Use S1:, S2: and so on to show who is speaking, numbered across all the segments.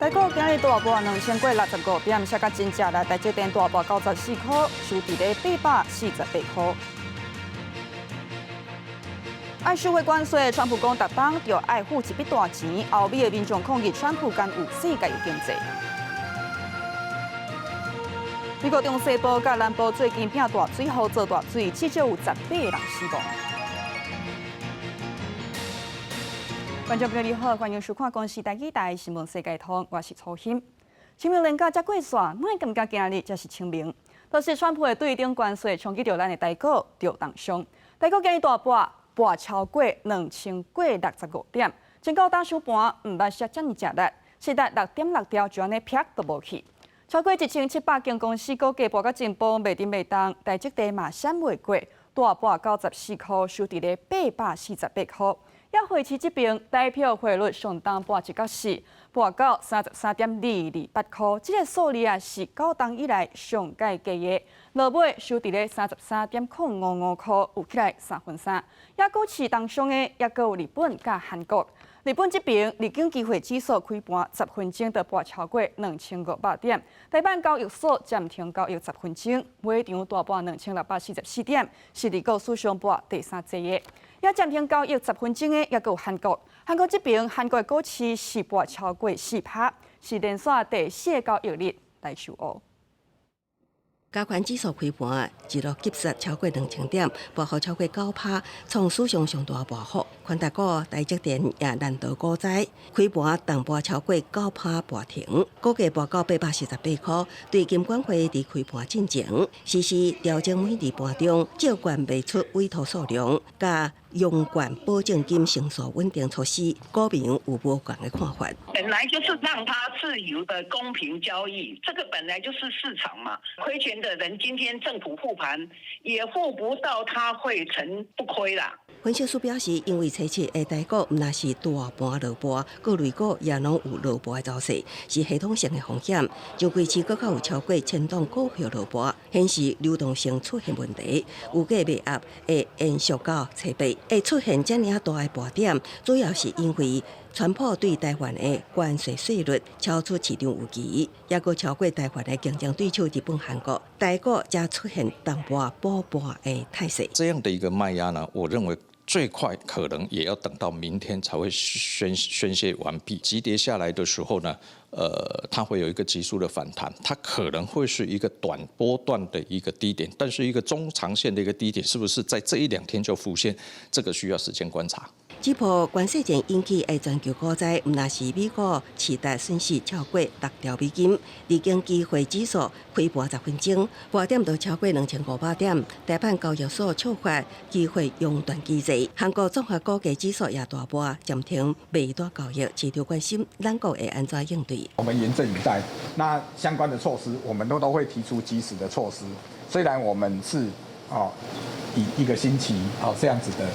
S1: 台股今日大跌2065點，摔甲真食力。台積電大跌94箍，收佇咧848塊。愛收回關稅，川普講逐冬就愛付一筆大錢。歐美的民眾抗議川普干預世界的經濟。美國中西部佮南部最近變大水雨做大水，至少有18人死亡。觀眾朋友你好，歡迎收看《公視台語台新聞世界通》，我是楚欣。清明連假才過煞，哪會感覺今日才是清明？就是川普的對等關稅衝擊著咱的台股，著重傷。台股今日大跌，跌超過2065點，真到今收盤，毋捌摔遮爾食力，市值6.6兆就按呢啪都無去。超過1700間公司股價跌甲真崩，袂振袂動，台積電嘛閃袂過，大跌94箍，收佇咧848箍。抑匯市這邊，台票匯率上當跌一角四，跌到33.228箍，這個數字啊是9冬以來上蓋低的。落尾收佇咧33.055箍，有起來3分3。抑股市重傷的，抑閣有日本佮韓國。日本這邊日經期貨指數開盤10分鐘就跌超過2500點，大阪交易所暫停交易十分鐘，尾場大跌2644點，是日股史上跌第三濟的。抑暫停交易十分鐘的，抑閣有韓國。韓國這邊，韓國股市是跌超過4趴，是連續第四個交易日來受烏。
S2: 加權指數開盤一路急殺超過2000點，跌幅超過9趴，創史上上大跌幅。權值股台積電也難逃股災，開盤重跌超過9趴跌停，股價跌到848箍。對金管會佇開盤進前實施調整每日盤中借券賣出委託數量，佮融券保證金成數穩定措施，股民有無仝的看法。
S3: 本來就是讓它自由的公平交易，這個本來就是市場嘛。虧錢的人今天政府護盤也護不到，他會成不虧啦。
S2: 分析師表示，因為初七的台股毋但是大盤落盤，各類股也攏有落盤的走勢，是系統性的風險。上櫃市閣較有超過1000檔股票落盤，顯示流動性出現問題，預計賣壓會延續到初八。會出現遮爾大的盤點，主要是因為川普對台灣的關稅稅率超出市場預期，抑閣超過台灣的競爭對手日本、韓國，台股才出現重跌補盤的態勢。
S4: 這樣的一個賣壓呢，我認為最快可能也要等到明天才會宣洩完畢。急跌下來的時候呢，它會有一個急速的反彈，它可能會是一個短波段的一個低點，但是一個中長線的一個低點，是不是在這一兩天就浮現？這個需要時間觀察。
S2: 這波關稅戰引起的全球股災，毋但是美國市值損失超過6兆美金，日經期貨指數開盤十分鐘，盤點都超過2500點，大阪交易所觸發期貨熔斷機制，韓國綜合股價指數也大跌，暫停賣單交易。市場關心咱國會按怎應對？
S5: 我們嚴陣以待，那相關的措施，我們都會提出及時的措施。雖然我們是哦以一個星期哦這樣子的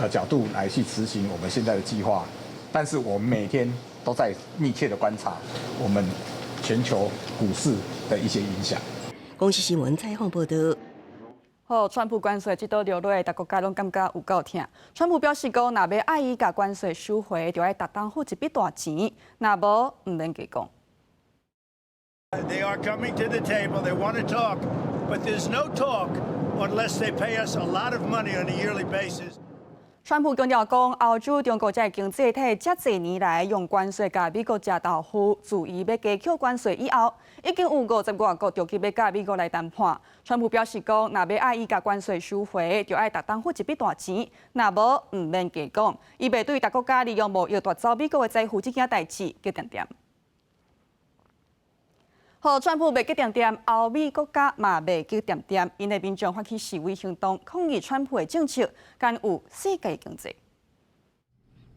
S5: 角度來去執行我們現在的計劃，但是我們每天都在密切的觀察我們全球股市的一些影響。
S2: 公視新聞採訪報導。
S1: 好，川普關稅這刀落來，逐國家攏感覺有夠疼。川普表示講，若欲愛伊共關稅收回，就愛逐冬付一筆大錢，若無毋免計講。
S6: They are coming to the table. They want to talk, but there's no talk unless they pay us a lot of money on a yearly basis.
S1: 川普強調講，歐洲、中國這經濟體遮濟年來用關稅共美國食豆腐，自伊欲加扣關稅以後，已經有50外國著急欲佮美國來談判。川普表示講，若欲愛伊共關稅收回，就愛逐冬付一筆大錢，若無毋免計講。伊袂對逐國家利用貿易奪走美國的財富這件代誌激恬恬。好，川普袂激恬恬，歐美國家嘛袂激恬恬，𪜶的民眾發起示威行動，抗議川普的政策，干預世界經濟。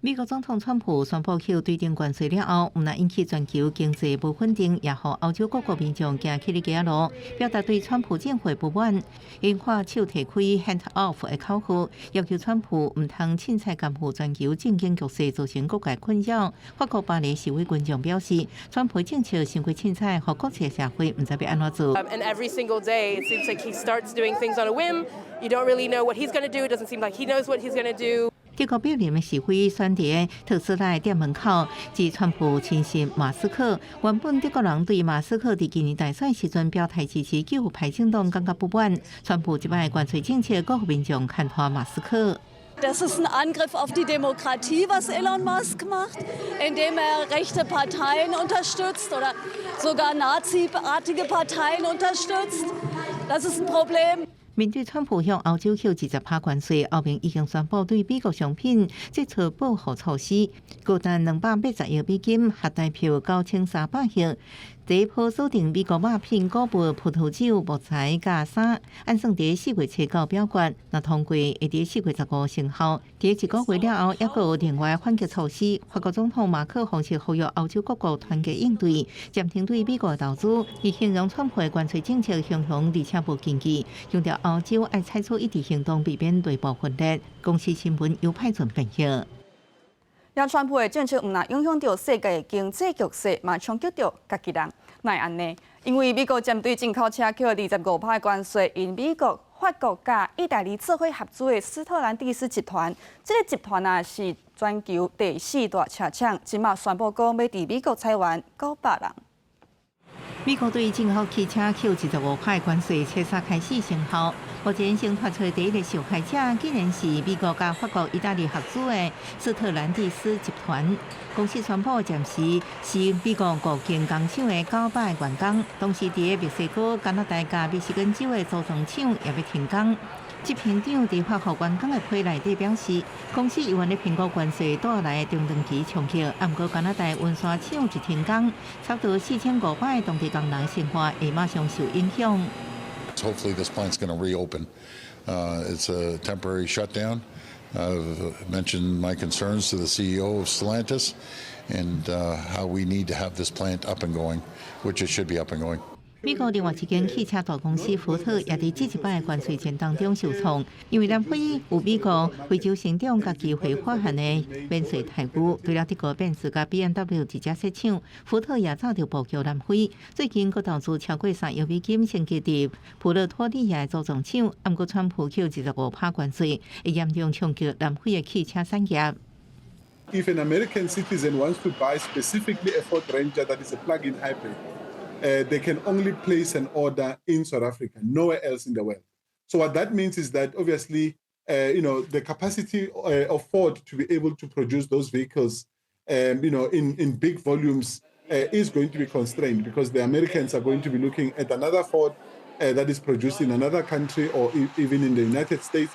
S7: 美國總統川普宣布扣對等關稅了後，毋但引起全球經濟無穩定，也予歐洲各國民眾行起咧街仔路，表達對川普政府不滿，𪜶喊手提開 hands off 的口號，要求川普毋通凊彩干預全球政經局勢，造成各界困擾。法國巴黎示威群眾表示，川普政策傷過凊彩，予國際社會毋知欲按怎做。
S8: And every single day, it seems like he starts doing things on a whim. You don't really know what he's going to do. It doesn't seem like he knows what he's going to do.
S7: 德國柏林的示威選佇特斯拉店門口，指川普親信馬斯克。原本德國人對馬斯克佇今年大選時陣表態支持極右派政黨感覺不滿。川普這擺關稅政策，閣予民眾牽拖馬斯克。
S8: Das ist ein Angriff auf die Demokratie, was Elon Musk macht, indem er rechte Parteien unterstützt oder sogar Nazi-artige Parteien unterstützt. Das ist ein Problem.
S7: 面對川普向歐洲扣20趴關稅，歐盟已經宣布對美國商品祭出報復措施，高達280億美金，合台票9300億。第一波鎖定美國肉品、穀物、葡萄酒、木材佮衫，按算佇4月7號表決，若通過會佇4月15生效。佇一個月了後，猶閣有另外反擊措施。法國總統馬克宏是呼籲歐洲各國團結應對，暫停對美國投資。伊形容川普的關稅政策兇狠而且無根據，強調歐洲愛採取一致行動，避免內部分裂。公視新聞由派准編譯。
S1: 也川普的政策毋但影響著世界經濟局勢，嘛衝擊著家己人。哪會按呢？因為美國針對進口車扣25趴關稅，𪜶美國、法國佮意大利做伙合資的斯特蘭蒂斯集團，這個集團啊是全球第四大車廠，這馬宣布講欲佇美國裁員900人。
S7: 美國對進口汽車扣25趴關稅，初三開始生效。目前先傳出第一個受害者，竟然是美國佮法國、意大利合資的斯特蘭蒂斯集團。公司宣布暫時是美國五間工廠的900員工，同時佇墨西哥、加拿大佮密西根州的組裝廠也欲停工。執行長佇發予員工的批內底表示，公司猶原咧評估關稅帶來的中長期衝擊。毋過加拿大溫莎廠一停工，差不多4500個當地工人生活會馬上受影響。
S9: Hopefully, this plant's going to reopen. It's a temporary shutdown. I've mentioned my concerns to the CEO of Stellantis and how we need to have this plant up and going, which it should be up and going.
S7: 美國另外一間汽車大公司福特也佇這一擺關稅戰當中受創，因為南非有美國非洲成長佮機會發限的免稅待遇，除了德國賓士佮 BMW 直接設廠，福特也早就布局南非，最近閣投資超過3億美金升級佇普勒托利亞的組裝廠，毋過川普扣25趴關稅，會嚴重衝擊南非的汽車產業。
S10: If an American citizen wants to buy specifically a Ford Ranger that is a plug-in hybrid, they can only place an order in South Africa, nowhere else in the world. So what that means is that obviously, the capacity of Ford to be able to produce those vehicles in big volumes is going to be constrained because the Americans are going to be looking at another Ford that is produced in another country or even in the United States.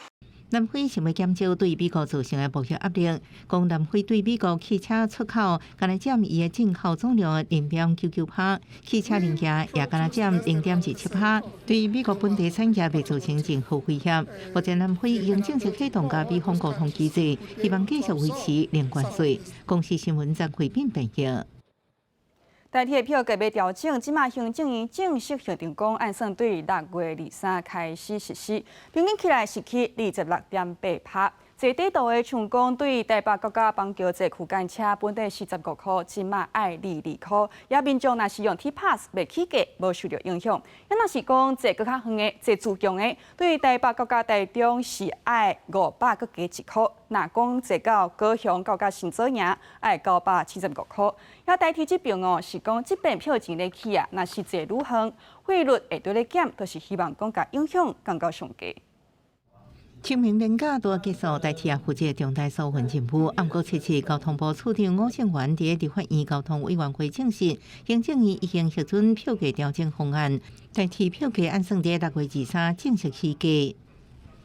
S7: 南非想欲減少對美國造成的貿易壓力，講南非對美國汽車出口，干焦佔伊的進口總量0.99趴，汽車零件也干焦佔0.27趴，對美國本地產業袂造成任何威脅。目前南非已經正式啟動佮美方溝通機制，希望繼續維持零關稅。公視新聞張惠斌編譯。
S1: 台鐵票價欲調整，這馬行政院正式決定講，按算對6月23開始實施，平均起來是起26.8趴。坐短途的像講對台北閣到板橋坐區間車，本底45箍，這馬愛22箍。也民眾若是用 T Pass 袂起價，無受著影響。也若是講坐閣較遠的，坐自強的，對台北閣到台中是愛500閣加1箍。若講坐到高雄到佮新左營，愛975箍。也台鐵這邊哦，是講這邊票錢咧起啊，若是坐愈遠，費率會佇咧減，就是希望講共影響降到上低。
S7: 清明連假拄結束，台鐵也負責重大疏運任務。毋過，七交通部處長伍聖元佇立法院交通委員會證實，行政院已經核准票價調整方案，台鐵票價按算佇6月23正式起價。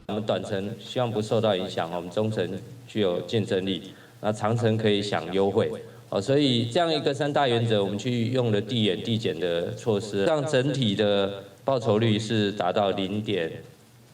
S11: 我們短程希望不受到影響，我們中程具有競爭力，那長程可以享優惠。哦，所以這樣一個三大原則，我們去用了遞延遞減的措施，讓整體的報酬率是達到零點。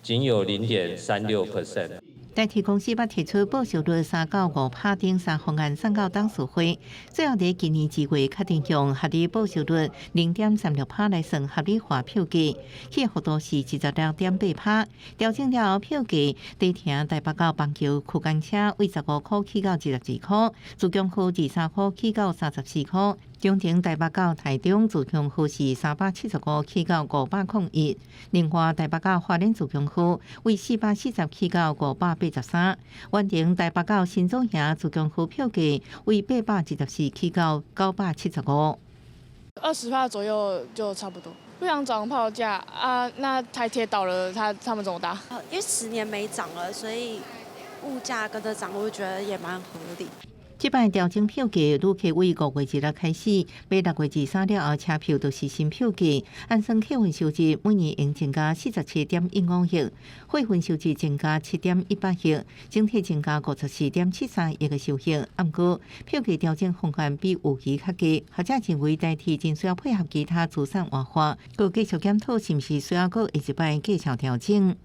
S11: 僅有0.36%。
S7: 台鐵公司捌提出報酬率3到5趴頂三方案送到董事會，最後佇今年2月確定用合理報酬率0.36趴來算合理化票價，起幅度是26.8趴。調整了後票價，短程台北到板橋區間車為15箍起到22箍，自強號23箍起到34箍。長程台北到台中自強號是375起到501，另外台北到花蓮自強號為440起到583。遠程台北到新竹營自強號票價為814起到975。
S12: 20%左右就差不多，不想漲票價啊。那台鐵倒了，他們怎麼搭？
S13: 因為10年沒漲了，所以物價跟着漲，我覺得也蠻合理。
S7: 這擺調整票價，旅客為5月1日開始，買6月23了後，車票都是新票價。按算客運收入每年應增加47.15億，貨運收入增加7.18億，整體增加54.73億的收益。毋過票價調整方案比預期較低，學者認為台鐵真需要配合其他資產活化，閣繼續檢討是毋是需要閣下一擺價錢調整。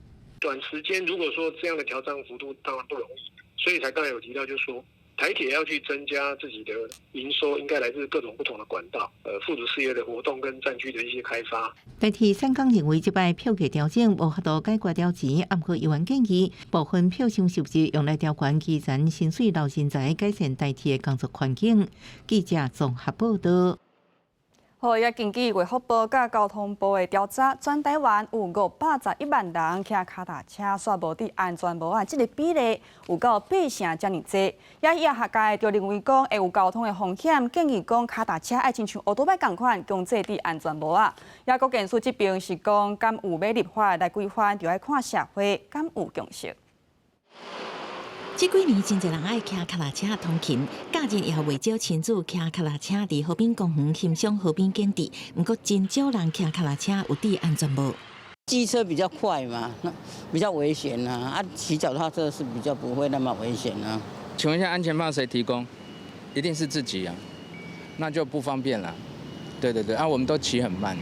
S14: 短時間如果說這樣的調漲幅度當然不容易，所以才剛才有提到，就是說，台鐵要去增加自己的營收，應該來自各種不同的管道，附屬事業的活動跟站區的一些開發。
S7: 台鐵三工認為這擺票價調整無法度解決掉錢，毋過議員建議部分票商收入用來調懸基層薪水留人才，改善台鐵的工作環境。記者綜合報道。
S1: 好，也根據衛福部佮交通部的調查，全台灣有511萬人騎跤踏車，煞無戴安全帽仔，這个比例有到八成遮爾濟。也醫學界就認為講會有交通的風險，建議講跤踏車愛親像歐多擺仝款，強制戴安全帽仔。也國健署這邊是講，敢有欲立法來規範，就愛看社會敢有共識。
S15: 這幾年真濟人愛騎跤踏車通勤，假日也有袂少親子騎跤踏車佇河濱公園欣賞河濱景致。毋過真少人騎跤踏車有戴安全帽。
S16: 機車比較快嘛，那比較危險啊！啊，騎腳踏車是比較不會那麼危險啊。
S17: 請問一下，安全帽誰提供？一定是自己啊，那就不方便了。對對對，啊，我們都騎很慢。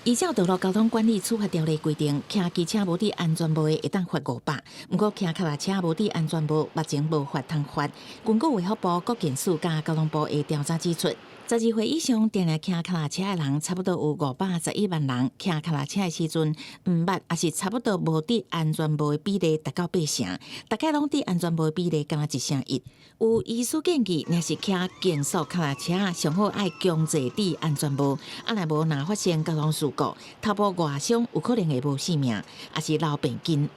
S15: 依照道路交通管理處罰條例規定，騎機車無戴安全帽的會當罰500，毋過騎跤踏車無戴安全帽，目前無法通罰。根據衛福部國健署佮交通部的調查指出，12歲以上定定騎跤踏車的人，差不多有511萬人。騎跤踏車的時陣，毋捌抑是差不多無戴安全帽的比例達到八成，逐家攏戴安全帽的比例敢若一成一。有醫師建議，若是騎競速跤踏車，上好愛強制戴安全帽，啊若無若發生交通事故，頭部外傷有可能會無性命，抑是留病根。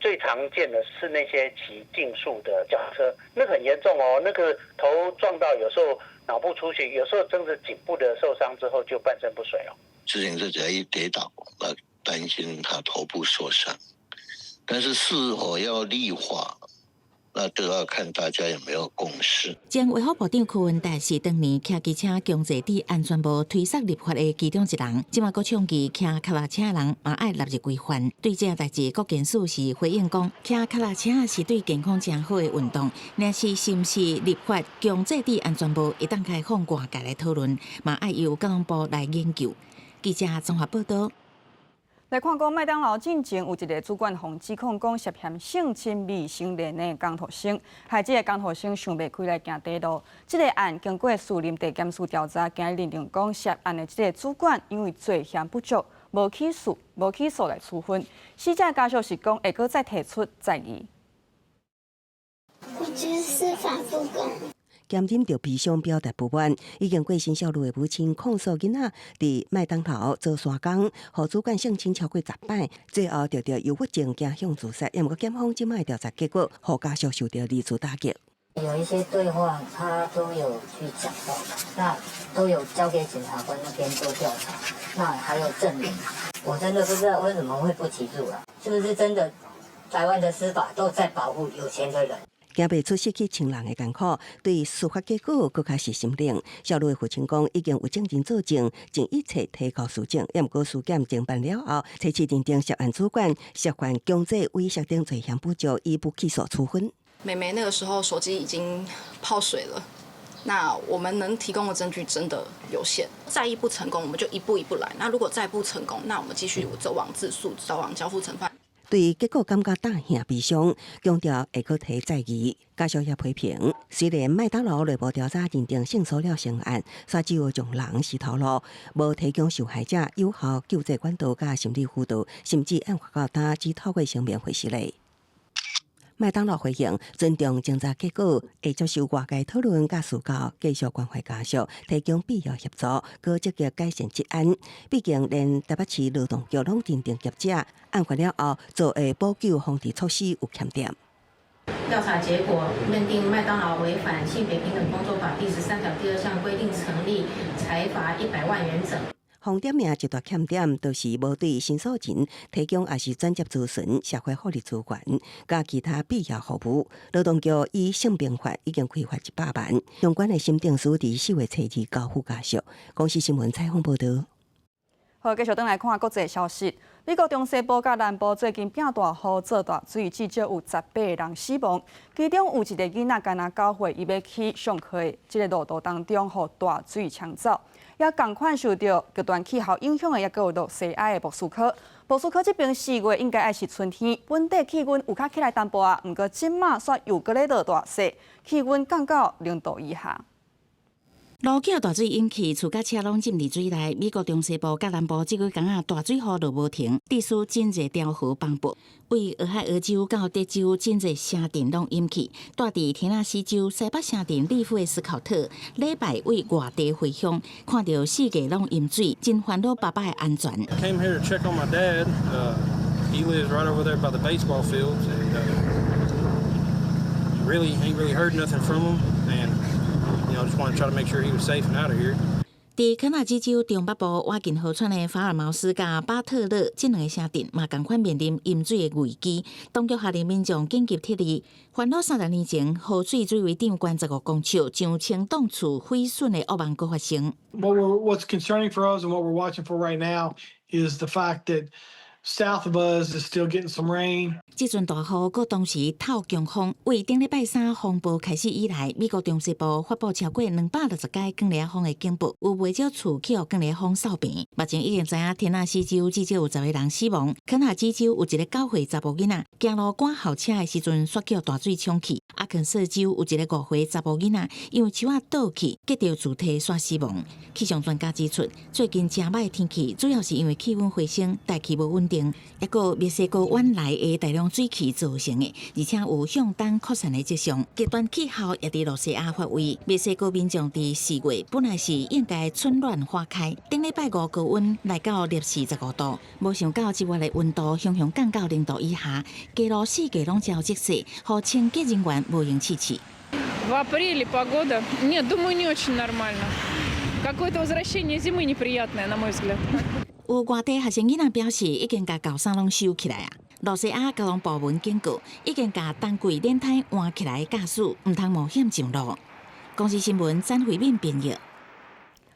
S18: 最常見的是那些騎競速的腳踏車，那個很嚴重哦，那個頭撞到，有時候腦部出血，有時候真的頸部的受傷之後就半身不遂哦。
S19: 自行車只要一跌倒，那擔心他頭部受傷，但是是否要立法，那都要看大家有沒有共識。
S15: 前衛福部長柯文哲是當年騎機車強制戴安全帽推捒立法的其中一人，這馬閣倡議騎跤踏車人嘛愛納入規範。對這個代誌，國健署是回應講，騎跤踏車是對健康誠好的運動，若是是毋是立法強制戴安全帽，會當開放外界來討論，嘛愛由交通部來研究。記者綜合報道。
S1: 來看講，麥當勞進前有一个主管予指控講涉嫌性侵未成年的工讀生，害這个工讀生想袂開來行短路。這个案經過士林地檢署調查，今日認定講涉案的這个主管因為罪嫌不足，無起訴來處分。死者家屬是講會閣再提出再議。
S20: 我覺得司法不公。
S2: 強忍著悲傷表達不滿，已經過身少女的母親控訴囡仔佇麥當勞做山工，予主管性侵超過10擺，最後得著憂鬱症，驚向自殺。毋過檢方這擺調查結果，予家屬受著二次打擊。
S21: 有一些對話，他都有去講到，那都有交給檢察官那邊做調查，那還有證明。我真的不知道為什麼會不起訴啊？是不是真的台灣的司法都在保護有錢的人？
S2: 驚袂出失去親人的艱苦，對司法結果閣較是心冷。少女的父親講，已經有證人作證，盡一切提高事證。毋過司檢偵辦了後，初試認定涉案主管涉犯強制猥褻等罪嫌不足，以不起訴處分。
S22: 妹妹那個時候手機已經泡水了，那我們能提供的證據真的有限。再議不成功，我們就一步一步來。那如果再不成功，那我們繼續走往自訴，走往交付懲罰。
S2: 對結果感覺大驚悲傷，強調會閣提再議。家屬也批評，雖然麥當勞內部調查認定性騷擾成案，煞只有將人洗頭路，無提供受害者有效救濟管道佮心理輔導，甚至案發到今只透過聲明回釋咧。麥當勞回應尊重偵查結果，會接受外界討論佮思考，繼續關懷家屬，提供必要協助，閣積極改善職安。畢竟連台北市勞動局攏認定業者案發了後做的補救防治措施有欠點。
S3: 調查結果認定麥當勞違反性別平等工作法第13條第2項規定成立，裁罰100萬元整。
S2: 紅點名一大欠點，就是無對申訴人提供抑是轉接諮詢、社會福利資源，佮其他必要服務。勞動局依性平法已經開罰100萬，相關的審定書佇4月初二交付家屬。公視新聞採訪報導。
S1: 好，繼續轉來看國際消息。美國中西部佮南部最近變大雨、做大水，至少有18個人死亡。其中有一个囡仔干焦9歲，伊欲去上課的這个路途當中，予大水沖走。也仝款受著極端氣候影響的，抑閣有露西亞的莫斯科。莫斯科這邊4月應該愛是春天，本地氣溫有較起來淡薄仔，毋過這馬煞又閣咧落大雪，氣溫降到0度以下。
S15: 路橋大水湧起，厝佮車攏浸佇水內。美國中西部佮南部這幾工仔大水雨落無停，致使真濟條河崩爆。位俄亥俄州到德州真濟城鎮攏淹去。住佇田納西州西北城鎮利夫的斯考特，禮拜對外地回鄉，看著四界攏淹水，真煩惱爸爸的安全。
S4: Came here to check on my dad. He lives right over there by the baseball fields, and really ain't really heard nothing from him. And just want to try to make sure he was safe and out of here.
S15: 佇肯納基州中北部倚近河川的法爾茅斯佮巴特勒這兩个城鎮嘛仝款面臨淹水的危機，當局下令民眾緊急撤離。煩惱30年前，河水水位漲懸15公尺，上清擋厝毀損的噩夢閣發生。
S23: What's concerning for us and what we're watching for right now is the fact that south of us is still getting some rain.
S15: 這陣大雨閣同時透強風，為頂禮拜三風暴開始以來，美國中西部發布超過260改強烈風的警報，有袂少厝去予強烈風掃平。目前已經知影田納西州至少有10個人死亡，肯塔基州有一個9歲查埔囡仔行路趕校車的時陣，煞予大水沖去。阿肯色州有一個5歲查埔囡仔，因為樹仔倒去，擊著樹體煞死亡。氣象專家指出，最近誠歹天氣，主要是因為氣溫回升，大氣無穩定，抑閣墨西哥灣來的大量水汽造成的，而且有向東擴散的跡象。極端氣候也佇露西亞發威，墨西哥民眾佇4月本來是應該春暖花開，頂禮拜五高溫來到攝氏15度，無想到這月的溫度雄雄降到0度以下，街路四界攏焦積雪，予清潔人員無閒試試。
S24: В апреле погода, нет, думаю, не очень нормально. Какое-то возвращение зимы неприятное, на мой взгляд.
S15: 有外地學生囡仔表示，已經共厚衫攏收起來啊。露西亞交通部門警告，已經共冬季輪胎換起來的駕駛，毋通冒險上路。公視新聞詹慧敏編譯。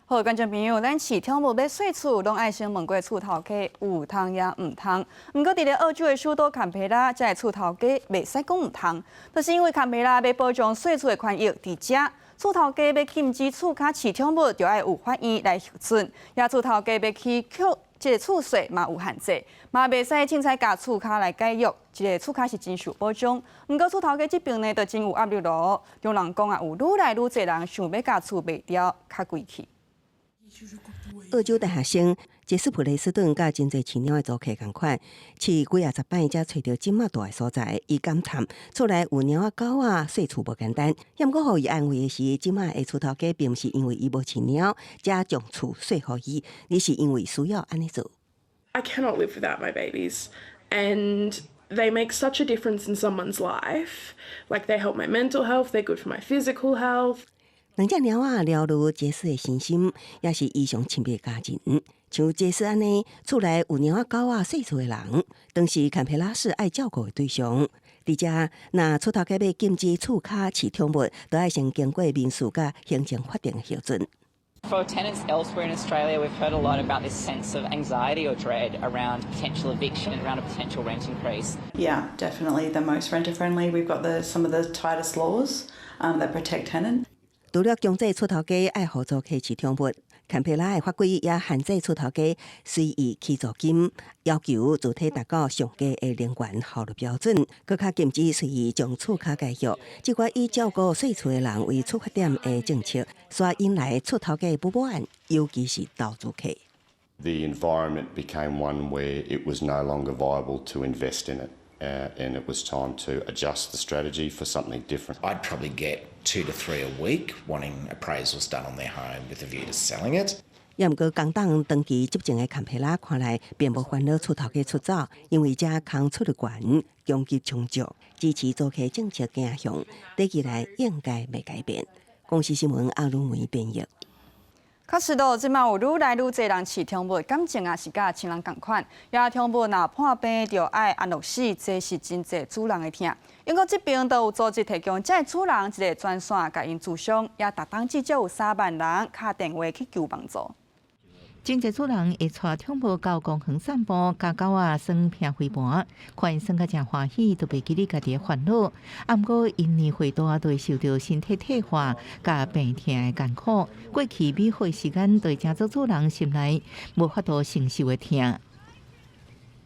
S1: 好，觀眾朋友，咱飼寵物欲稅厝，攏愛先問過厝頭家有通抑毋通。毋過，佇咧澳洲的首都坎培拉，這个厝頭家袂使講毋通，就是因為坎培拉欲保障稅厝的權益，佇遮厝頭家欲禁止厝跤飼寵物，就愛有法院來核准。抑厝頭家欲去扣這个厝稅嘛有限制，嘛袂使凊彩共厝跤來解約。這个厝跤是真受保障。毋過厝頭家這邊呢，就真有壓力囉。有人講啊，有愈來愈濟人想欲共厝賣掉，較貴去。
S2: 澳洲大學生傑斯普雷斯頓佮真濟飼貓的租客仝款，飼幾仔十擺才揣著這麼蹛的所在。伊感嘆厝內有貓仔狗仔，稅厝無簡單。毋過，予伊安慰的是，這馬的厝頭家並毋是因為伊無飼貓，才將厝稅予伊，而是因為需要按呢做。
S25: I cannot live without my babies, and they make such a difference in someone's life. Like they help my mental health, they're good for my physical health.
S2: 兩隻貓仔療愈傑斯的身心，也是伊上親密的家人。像傑斯按呢，厝內有貓仔狗仔細厝的人，當是坎培拉市愛照顧的對象。佇遮，若厝頭家欲禁止厝跤飼寵物，都愛先經過民事佮行政法庭的核准。
S26: For tenants elsewhere in Australia, we've heard a lot about this sense of anxiety or dread around potential eviction, around a potential rent increase.
S27: Yeah, definitely the most renter friendly. We've got some of the tightest laws that protect tenants.
S2: 除了強制厝頭家愛予租客飼寵物，坎培拉的法規也限制厝頭家隨意起租金，要求主體達到上低的能源效率標準，閣較禁止隨意將厝跤解約。這款以照顧細厝的人為出發點的政策，煞引來厝頭家不滿，尤其是投資客。
S28: The environment became one where it was no longer viable to invest in it.
S5: And it was time to adjust the strategy for something different.
S6: I'd probably get two to three a week wanting appraisals done on their home with a view to selling it.
S2: 也毋過，工黨長期執政的坎培拉看來並無煩惱出頭家出走，因為這空出率懸，供給充足，支持租客政策走向，短期內應該袂改變。公視新聞阿魯梅編譯。
S1: 確實咯，這馬有愈來愈濟人飼寵物，感情也是佮親人仝款。也寵物若破病，就愛安樂死，這是真濟主人的疼。英國這邊都有組織提供這主人一個專線，共𪜶諮商，也逐冬至少有3萬人敲電話去求幫助。
S7: 真濟主人會帶寵物到公園散步，共狗仔耍拚飛盤，看𪜶耍甲誠歡喜，就袂記得家己的煩惱。啊，毋過𪜶年歲大，就會受著身體退化佮病疼的艱苦。過去美好的時間，對誠濟主人心內無法度承受的疼。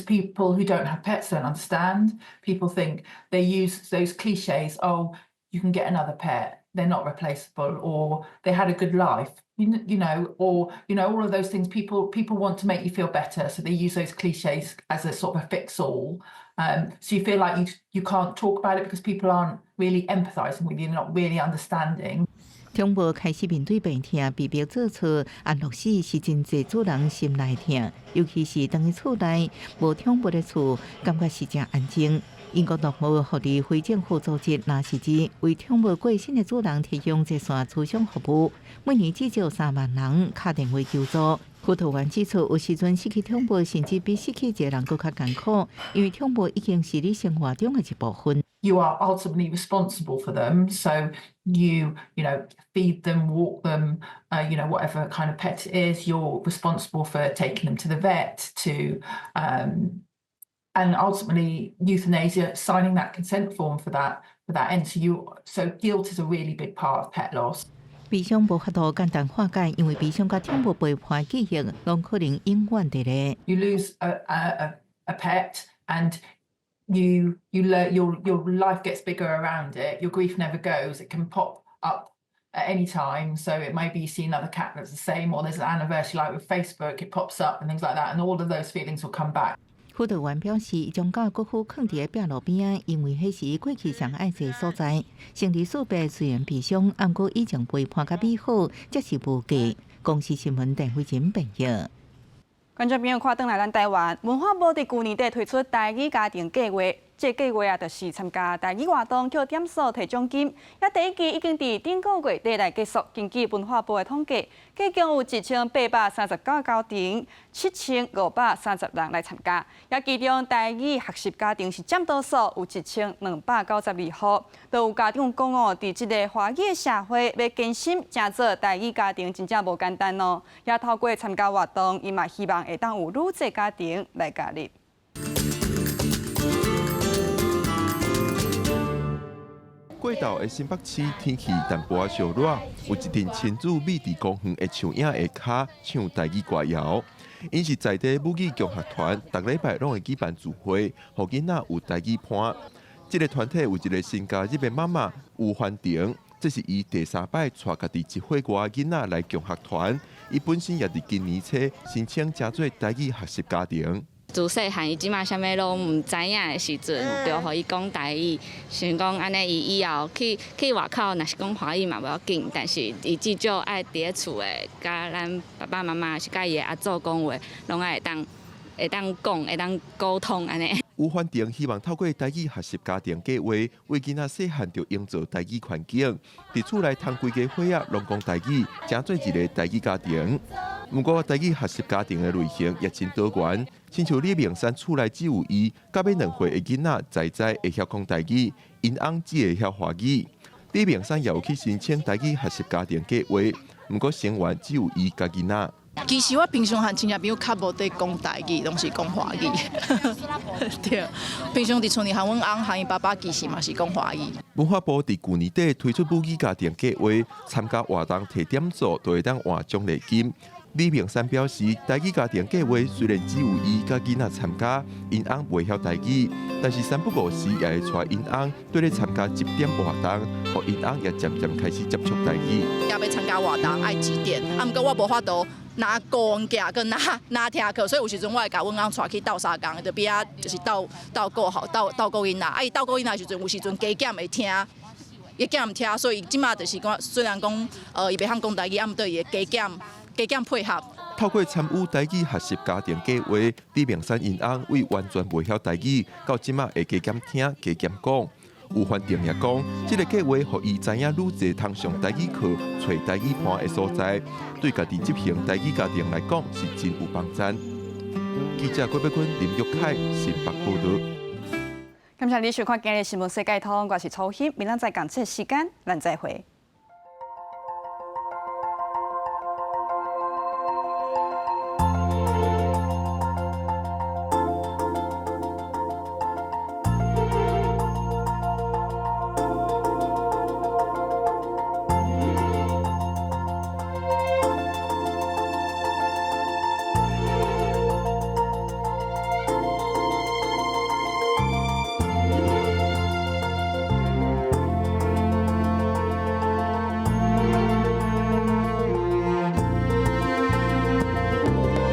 S8: People who don't have pets don't understand. People think they use those cliches. Oh, you can get another pet. They're not replaceable, or they had a good life. Or all of those things. People want to make you feel better, so they use those cliches as a sort of a fix-all. So you feel like you can't talk about it because people aren't really empathizing with you, not really understanding.
S7: 寵物開始面對病疼，被迫做出安樂死是真濟主人心內疼，尤其是當伊厝內無寵物的厝，感覺是誠安靜。英國動物福利非政府組織藍十字為寵物過身的主人提供熱線諮商服務，每年至少3萬人敲電話求助。輔導員指出，有時陣失去寵物，甚至比失去一個人閣較艱苦，因為寵物已經是你生活中的一部分。
S8: You are ultimately responsible for them, so you feed them, walk them, whatever kind of pet it is, you're responsible for taking them to the vet, and ultimately euthanasia, signing that consent form for that end. So guilt is a really big part of pet loss.
S7: 悲傷無法度簡單化解，因為悲傷佮寵物陪伴記憶，攏可能永遠佇咧。
S8: You lose a pet and you learn your life gets bigger around it. Your grief never goes. It can pop up at any time. So it might be you see another cat that's the same, or there's an anniversary like with Facebook, it pops up and things like that, and all of those feelings will come back.
S7: 輔導員表示，將狗骨灰囥佇壁爐邊仔，因為彼是過去上愛坐所在。生離死別雖然悲傷，毋過以前陪伴佮美好，才是無價。公視新聞鄧慧珍編譯。
S1: 觀眾朋友看轉來咱台灣文化部佇舊年底推出台語家庭計畫，這個計畫啊，就是參加台語活動抾點數提獎金。也第一期已經佇頂個月底來結束。根據文化部的統計，計共有1839個家庭，7530人來參加。也其中台語學習家庭是佔多數，有1292戶。都有家長講哦，佇這个華語的社會，欲堅心成做台語家庭，真正無簡單哦。也透過參加活動，伊嘛希望會當有愈濟家庭來加入。
S9: 過晝的新北市天氣淡薄仔燒熱，有一陣親子覕佇公園的樹影下跤唱台語歌謠。𪜶是在地母語共學團，逐禮拜攏會舉辦聚會，予囡仔有台語伴。這个團體有一个新加入的媽媽吳凡婷，這是伊第三擺帶家己一歲外囡仔來共學團。伊本身也佇今年初申請成做台語學習家庭。
S10: 自細漢伊這馬啥物攏毋知影的時陣，就予伊講台語，想講按呢伊以後去外口，若是講華語嘛無要緊，但是伊至少愛佇咧厝的，佮咱爸爸媽媽是佮伊的阿祖講話，攏愛會當講，會當溝通按呢。
S9: 吳凡婷希望透過台語學習家庭計畫，為囡仔細漢就營造台語環境，佇厝內通規家伙仔攏講台語，成做一个台語家庭。毋過台語學習家庭的類型也真多元，親像李明山厝內只有伊，佮欲2歲的囡仔在在會曉講台語，𪜶翁只會曉華語。李明山也有去申請台語學習家庭計畫，毋過成員只有伊佮囡仔。
S11: 其實我平常和親戚朋友較無佇講台語，攏是講華語。對，平常佇厝裡和阮翁和伊爸爸其實嘛是講華語。
S9: 文化部佇舊年底推出母語家庭計畫，參加活動提點數就會當換獎勵金。李明山表示，台語家庭計畫雖然只有伊佮囡仔參加，𪜶翁袂曉台語，但是三不五時也會帶𪜶翁綴咧參加集點活動，予𪜶翁也漸漸開始接觸台語。
S11: 也欲參加活動愛集點，啊，毋過我無法度若顧物件，閣若若聽課，所以有時陣我會共阮翁帶去鬥相共，就邊仔就是鬥鬥顧吼，鬥鬥顧囡仔。啊，伊鬥顧囡仔的時陣，有時陣加減會聽，伊減聽，所以這馬就是講，雖然講，伊袂曉講台語，啊，毋過伊會加減加減配合。
S9: 透過參與台語學習家庭計畫，李明山𪜶翁對完全袂曉台語，到這馬會加減聽、加減講。吳凡定也講，這個計畫予伊知影愈濟通上台語課、揣台語伴的所在，對家己執行台語家庭來講是真有幫贊。記者郭碧坤、林玉凱新北報導。
S1: 感謝你收看今日新聞世界通，我是楚欣，明仔載仝這時間，咱再會。